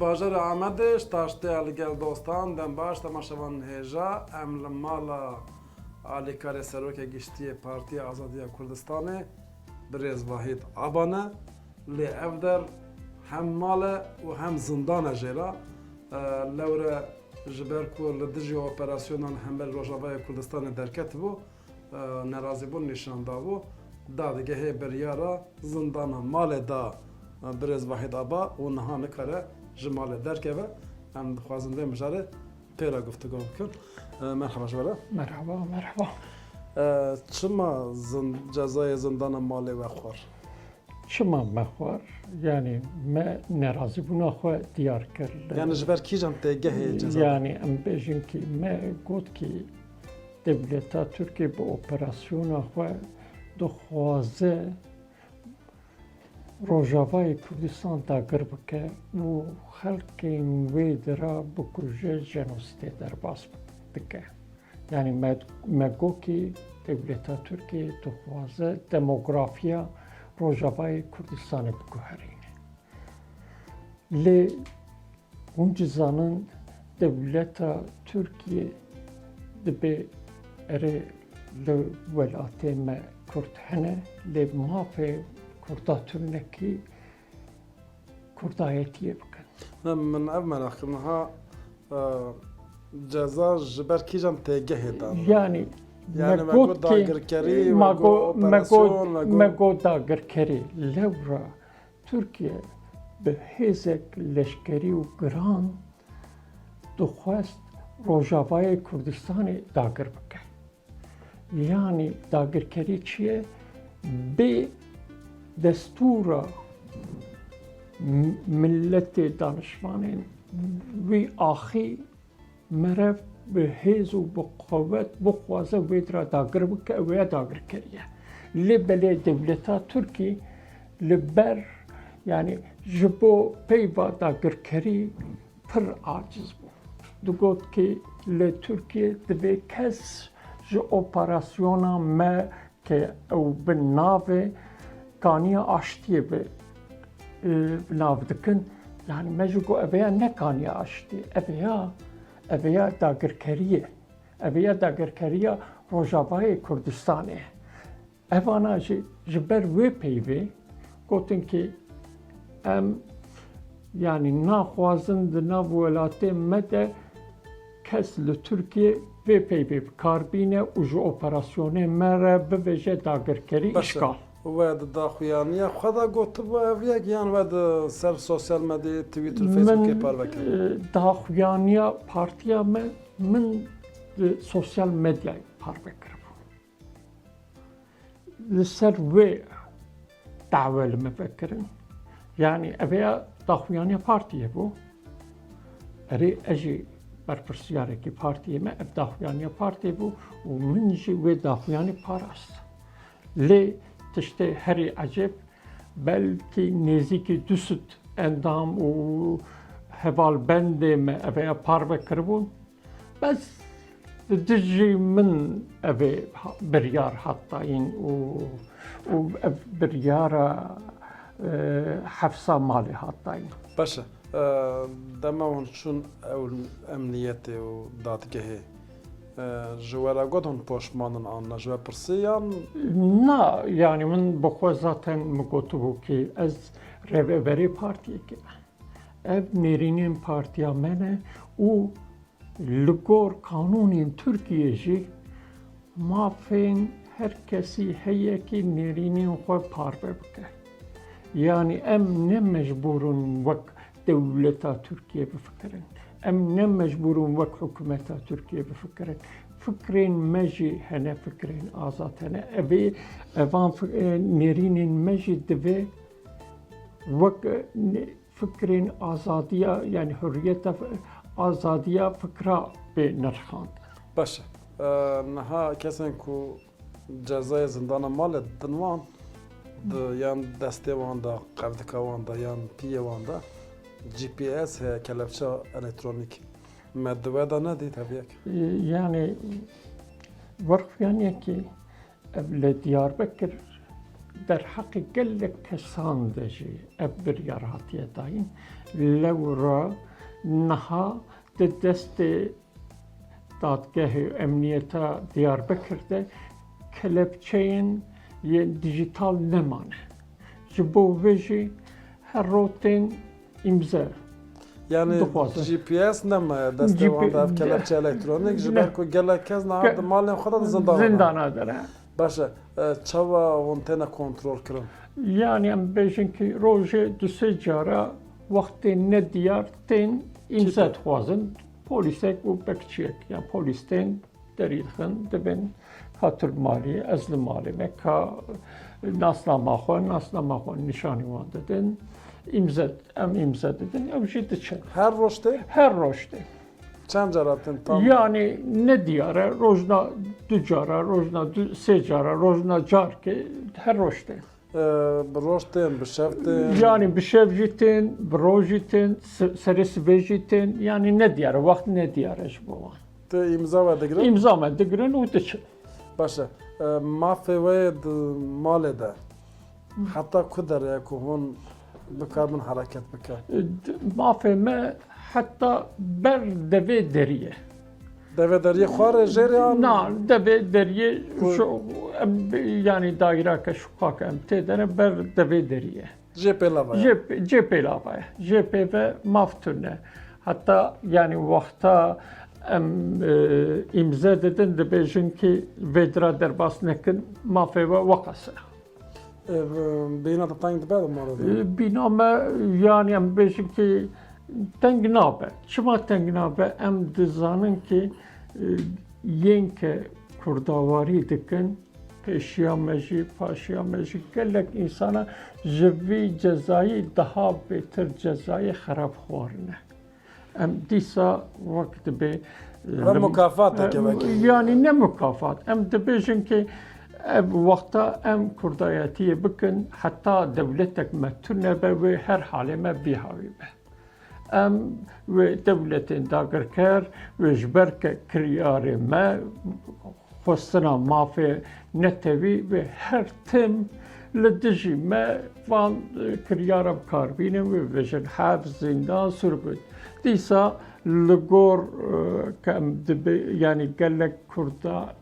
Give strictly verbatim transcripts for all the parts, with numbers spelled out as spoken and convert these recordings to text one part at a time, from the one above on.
Bajarê Amedê ji taştê li gel dostan, dem baş temaşevanên hêja, em li mala alîkarê Serokê Giştî yê Partiya Azadiya Kurdistanê, birêz Vahîd Aba ne, lê ev der hem mal e û hem zindan e jê re. E, lewre ji ber ku li dijî operasyonan hember Rojavayê Kurdistanê derketibû, e, nerazîbûn nîşan dabû, dadgehê biryara zindana malê da, e, birêz Vahîd Aba û niha nikare ji malê derkeve. Em dixwazin vê mijarê pê re guftûgo bikin. E, merheba ji we re. Merhaba, merhaba. E, çima zin-, cezayê zindana malê we xwar? Çima me xwar? Yanî me nerazîbûna xwe diyar kir. Yanî ji ber kîjan têgehê ceza da? Yanî em bêjin kî me got kî dewleta Tirkiyê bi operasyona xwe dixwaze Rojavayê Kurdistan dagir bike û xelkên wê dira bikuje, jenosîdê derbas dike. Yanî me, me got kî dewleta Tirkiyê dixwaze demografiya Rojavayê Kurdistanê biguherîne. Lê hûn jî zanin dewleta Tirkiyê dibê erê li welatê me Kurd hene, lê mafê Kurda tunekî Kurdayetiyê bikin. Ne, min ev meraq kir, niha, e, ceza ji ber kîjan têgehê dan? Yanî, yanî me got dagirkerî, me got, me got, me got dagirkerî. Lewra Tirkiye bi hêzek leşkerî û giran dixwest Rojavayê Kurdistanê dagir bike. Yanî dagirkerî çi ye? Bê destûra m-, miletê, danişmanên wî axî merev bi hêz û bi qewet bixwaze wê dira dagir bike, ew ya dagirkerî ye. Lê belê dewleta Tirkî li ber, yanî ji bo peyva dagirkerî pir aciz bû. Digot ki li Tirkiye divê kes ji operasyona me ke ew bi navê kaniya aştiyê bi, e, bi nav dikin. Yanî me jî got, ev ya ne kaniya aştiyê, ev ya, ev ya dagirkeriyê. Ev ya dagirkeriya Rojavayê Kurdistanê. Evana jî ji ber wê peyvê gotin ki em, yanî, naxwazin di nav welatê me de kes li Tirkiye vê peyvê bi kar bîne û ji operasyonê me re bivêje dagirkerî, îşgal. We di daxuyaniya xwe de gotibû ev yek, yan we di ser sosyal medyayê, Twitter, Facebookê parve kir? Min, e, daxuyaniya partiya me, min di sosyal medyayê parve kiribû. Li ser wê dawe li me vekirin. Yanî ev ya daxuyaniya partiyê bû. Erê, ez jî berpirsiyareke partiyê me, ev daxuyaniya partiyê bû û min jî wê daxuyanî parast. Lê tiştê herî ecêb, belkî nêzîkî du sed endam û hevalbendê me ev ya parve kiribûn. Bes di dijî min ev ê ha-, biryar hat dayîn û, û ev biryara, e, hefsa malê hat dayîn. Baş e. E, dema hûn çûn ew emniyetê û dadgehê, e, ji we re got hûn poşman in an ne? Ji we pirsiyan? Na, yanî min bi xwe zaten min gotibû ki ez rêveberê partiyekê me. Ev nêrînên partiya me ne û li gor kanûnên Tirkiyê jî mafên her kesî heye ki nêrînên xwe parve bike. Yanî em ne mecbûr in wek dewleta Tirkiyê bifikirin. Em ne mecbûr in wek hikûmeta Tirkiyê bifikirin. Fikrên me jî hene, fikrên azad hene. Evê, evan fi-, e, nêrînên me jî divê wek, e, ne-, fikrên azadiya, yanî hurriyeta fi-, azadiya fikra bê nirxand. Baş e. E, niha kesên ku cezayê zindana malê didin wan, di yan destê wan de, qevdika wan de, yan piyê wan de G P S heye, kelepça elektronîk. Me di we de nedît ev yek? E, yanî werxuyaniyekî Ev li Diyarbekir Derheqê gelek kesan de jî ev biryar hatiye dayîn. Lewra niha di destê dadgehê û emniyeta Diyarbekir de kelepçeyên yên dîjîtal nemane. Ji bo vê jî her roj tên îmze. Yanî dixwazin. G P S nemaye destê wan de, ev kelepçe elektronîk, ji ber ku gelek kes niha di malên xwe de di zindana de ne. Zindana de ne. Baş e, e, çawa hûn têne kontrol kirin? Yanî em bêjin ki rojê du sê cara wextê nediyar tên îmze dixwazin. Polîsek û bekçiyek, yan polîs tên derî dixin, dibin ka tu li malî, ez li malê me, ka nasnama xwe, nasnama xwe nîşanî wan didin, îmze, em îmze didin, ew jî diçin. Her roj tê? Her roj tê. Çend cara tên tam? Yanî nediyar e, rojna du cara, rojna du, sê cara, rojna carkê, her roj tê. E, bi roj tên, bi şev tên? Yanî bi şev jî tên, bi roj jî tên, se-, serê sibê jî tên, yanî nediyar e, wext nediyar e ji bo wan. Tê îmza we digirin? Îmza me digirin û diçin. Baş e. E, mafê we yê di malê de heta ku derê ye ku hûn bikaribin hereket bike? E, d-, mafê me heta ber devê deriyê. Devê deriyê xwarê jêrê an? Na, devê deriyê ku şu, em, yanî daîrake şuqak em tê de ne ber devê deriyê. Jê pêlava ye. Jê, jê pêlava ye. Jê pê ve maf tune. Heta, yanî, wexta em, e, îmze didin, dibêjin ki vê dira derbas nekin, mafê we weqas e. E, bîna te teng dibe di malê de? E, bîna me, yanî, em bêjin ki teng nabe. Çima teng nabe? Em dizanin ki, e, yên ke kurdawarî dikin, pêşiya me jî, paşiya me jî gelek însana ji vî cezayî daha bêtir cezayê xerab xwarine. Em dîsa wek dibê, e, Ev mukafateke e, wekî. Yanî ne mukafat. Em dibêjin ki ev wexta em kurdayetiyê bikin, heta dewletek me tune be, wê her halê me vî hawî be. Em wê dewletên dagirker, wê ji ber ke kiryarê me, xwestina mafê netewî, wê her tim li dijî me van, e, kiryara bi kar bînin, wê bibêjin heb, zîndan, sûrbûn. Dîsa li gor, e, ke em dibe-, yanî gelek Kurda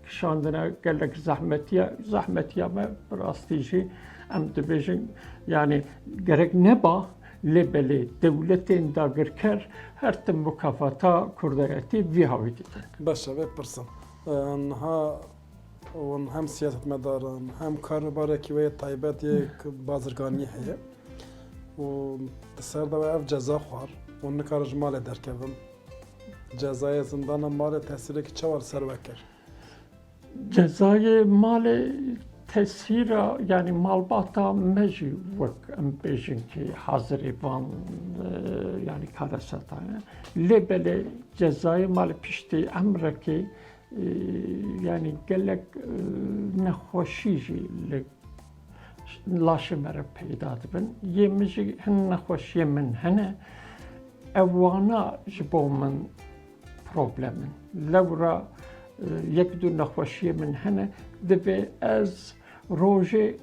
kişandine, gelek zehmetiye, zehmetiya me bi rastî jî em dibêjin, yanî gerek neba, lê belê dewletên dagirker her tim mukafata kurdayetî vî hawî didin. Baş e, vê pirsin. E, niha hûn hem siyasetmedar in, hem karûbarekî we yê taybet yê bazirganiyê heye û di ser de we ev ceza xwar û nikare ji malê derkevin. Cezayê zindana malê tesîrekî çawa li ser we kir? Cezayê malê tesîra, yanî malbata me jî wek em bêjin ki hazirê van, e, yanî karesata ye. Lê belê cezayê malê piştî emrekê, e, yanî gelek, e, nexweşî jî li laşê me re peyda dibin. Yê min jî hin nexweşiyê min hene. Ewana ji bo min problem in. Lewra, e, yek du nexweşiyê min hene. Divê ez rojê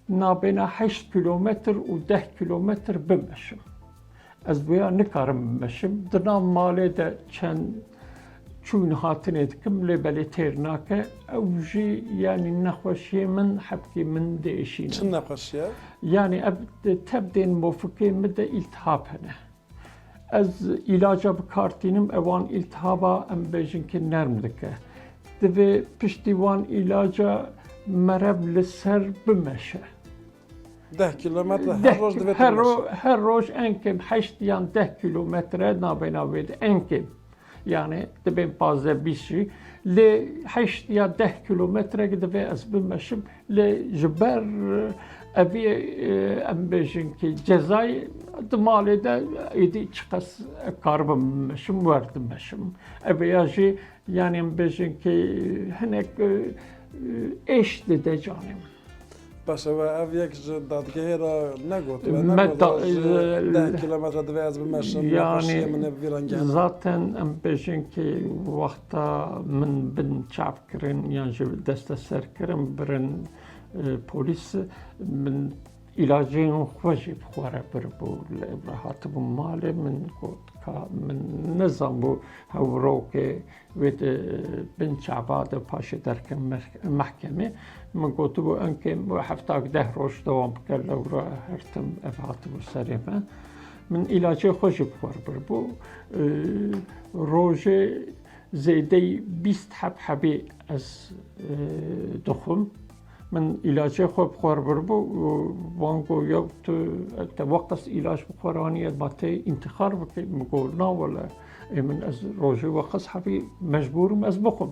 nabêna heşt kîlometr û deh kîlometr bimeşim. Ez vêya nikarim bimeşim. Di nav malê de çend çûn hatinê dikim, lê belê têr nake. Ew jî, yanî, nexweşiyê min, hebkê min diêşîne. Çi nexweşî ye? Yanî, ev, tevdên mofikê min de îltihab hene. Ez îlaca bi kar tînim, ewan îltihaba, em bêjin ki nerm dike. Divê piştî wan îlaca merev li ser bimeşe. Deh kîlometre her roj divê her bimeşe. Ro-, her roj en kêm heşt yan deh kîlometre nabêna wê de, en kêm. Yanî dibên pazdeh bîst jî. Lê heşt ya deh kîlometrek divê ez bimeşim. Lê ji ber, e, evî, e, em bêjin ki cezayê di malê de êdî çiqas karibim bimeşim, wer dimeşim. Evê ya jî, yanî em bêjin ki hinek, e, e, êş dide canê min. Baş e, we ev yek ji dadgehê re negot, we Me negot, da- ji e, deh kilometre divê ez bimeşim, yanî nexweşiyê min ê bi vî rengî hene. Zaten em bêjin ki wexta min bin çav kirin yan jî desteser kirin, birin, e, polîs, min îlacên xwe jî bi xwe re biribû, li, hatibû malê, min got ka min nezanbû hewrokê wê di bin çava de paşê derke meh-, mehkemê. Min gotibû, enkê hefta deh roj dewam bike, lewra her tim ev hatibû serê me. Min îlacê xwe jî bi xwe re biribû. Ee, rojê zêdeyî bîst heb hebî ez, e, dixwim. Min îlacê xwe bi xwe re biribû û wan got, "Ya tu, te weqas îlac bi xwe re aniye, ma tê întîxar bikî?" Min got, "Na wele, ê min ez rojê weqas hebî mecbûr im ez bixwim."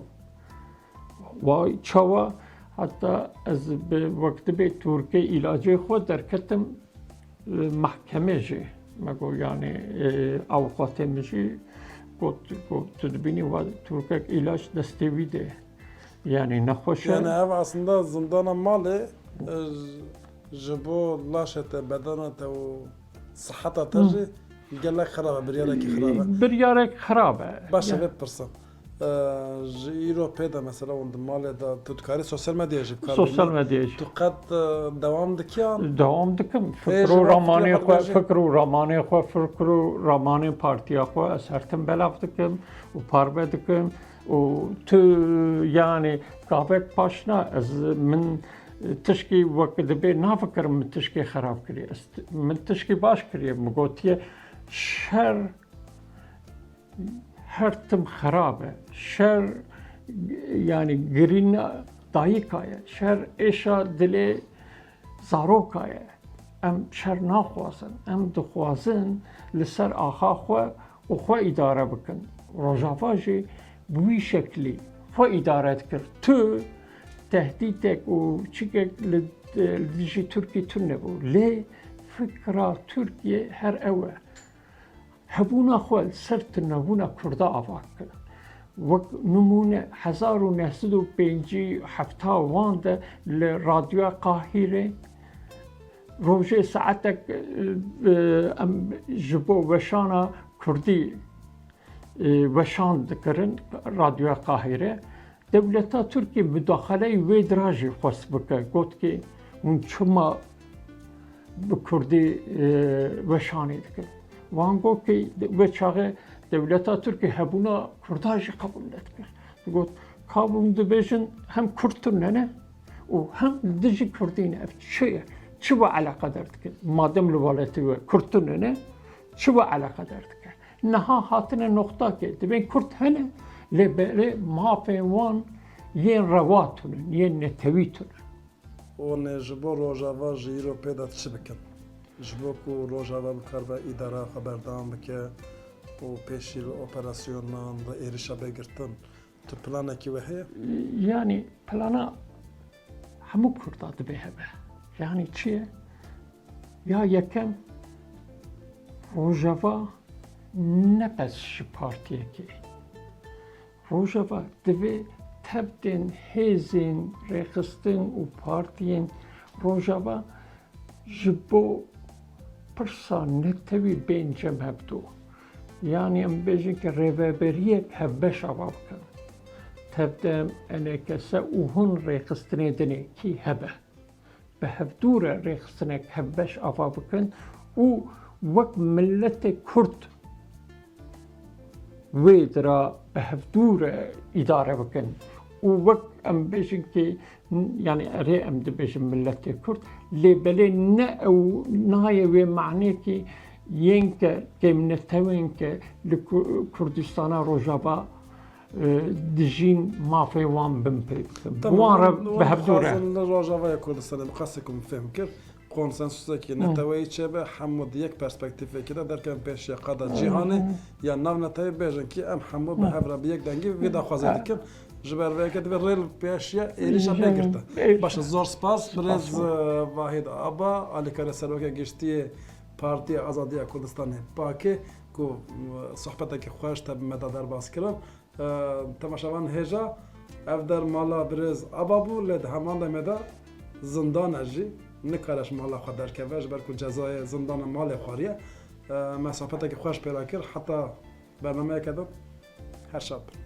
Vay çawa, heta ez bi wektibê Tirkê îlacê xwe derketim, e, mehkemê jî. Me got, yanî, e, avukatê min jî got, got, "Tu dibînî wa Tirkek îlac destê wî de." Yanî nexweş e. Yani ev aslında zindana malê, e, ji bo laşê te, bedena te û siheta te Hı. jî gelek xirab e, biryarekî xirab e. Biryarek xirab e. Baş e, Ya. vê pirsin. E, ji îro pê de mesela hûn di malê de, tu dikarî sosyal medyayê jî bi kar Sosyal bînî? medyayê jî. Tu qet, e, dewam dikiyan? Dewam dikim. Ê, Fikr ji û bo ramanê fikra xwe, xwe de jî? fikr û ramanê xwe, fikr û ramanê partiya xwe ez her tim belav dikim û parve dikim. û tu, yanî, gavek paşna ez, min tişkî wek dibê nafikirim min tişkî xerab kiriye. Ez t-, min tişkî baş kiriye. Min gotiye, şer her tim xerab e. Şer, yanî, girîna dayika ye. Şer êşa dilê zaroka ye. Em şer naxwazin. Em dixwazin li ser axa xwe û xwe îdare bikin. Rojava jî bi wî şeklî xwe îdare dikir. Tu tehdîtek û çikek li, li dijî Tirkî tune bû. Lê fikra Tirkiyê her ew e. Hebûna xwe li ser tunebûna Kurda ava kirin. Wek nimûne, hezar û neh sed û pêncî hefta wan de li Radyoya Qahîrê rojê saetek, e, em ji bo weşana Kurdî, e, weşan dikirin Radyoya Qahîrê. Dewleta Tirkî mudaxaleyê wê dira jî xwest bike. Got ki hûn çima bi Kurdî, e, weşanê dikin? Wan got ki wê çaxê dewleta Tirkî hebûna Kurda jî qebûl nedikir. Got, ka hûn dibêjin hem Kurd tune ne û hem li dijî Kurdî ne. Ev çi ye? Çi we eleqedar dike? Madem li welatê we Kurd tune ne, çi we eleqedar dike? Niha hatine noxtakê, dibên Kurd hene, lê belê mafên wan yên rewa tune, yên netewî tune. Û ne ji bo Rojava ji îro pê de çi bikin? Ji bo ku Rojava bikaribe îdara xwe berdewam bike û pêşî li operasyonan, li êrişa bê girtin, tu planekî we heye? Yanî plana hemû Kurda divê hebe. Yanî çi ye? Ya yekem, Rojava ne bes ji partiyekê. Rojava divê tevdên hêzên rêxistin û partiyên Rojava ji bo pirsa netewî bên cem hevdû. Yanî em bêjin ki rêveberiyek hevbeş ava bikin. Tevdem, E N K S û hin rêxistinê dinê kî hebe. Bi hevdû re rêxistinek hevbeş ava bikin û wek miletê Kurd wê dira bi hevdû re îdare bikin û wek em bêjin ki, yanî erê em dibêjin miletê Kurd, lê belê ne ew nayê wê manê ki yên ke kêmnetewên ke li Ku-, Kurdistana Rojava e, dijîn mafê wan bin pê bikin. Tamam, Wan re wan bi hevdû re. Dixwazin li Rojavaya Kurdistanê bi qasê ku min fêm kir, konsensusekî Hı. neteweyî çêbe, hemû di yek perspektîfekî de derkevin pêşiya qada Hı. cîhanê ya navneteweyî bêjin ki em hemû bi Hı. hev re bi yek dengî vê daxwazê Hı. dikin. Ji ber vê yekê divê rê li pêşiya êrişa Hı. bê girtin. Hı. Baş e, zor spas, Spas birêz, bû. e, Vahîd Aba, alîkarê serokê giştî yê Partiya Azadiya Kurdistanê, pakê, ku, e, sohbetekî xweş te bi me de derbas kirin. E, temaşevan hêja, ev der mala birêz Aba bû, lê di heman demê de zindana jî nikare ji mala xwe derkeve, ji ber ku cezayê zindana malê xwariye. E, me sohbetekî xweş pê re kir, heta bernameyeke din her şad bin.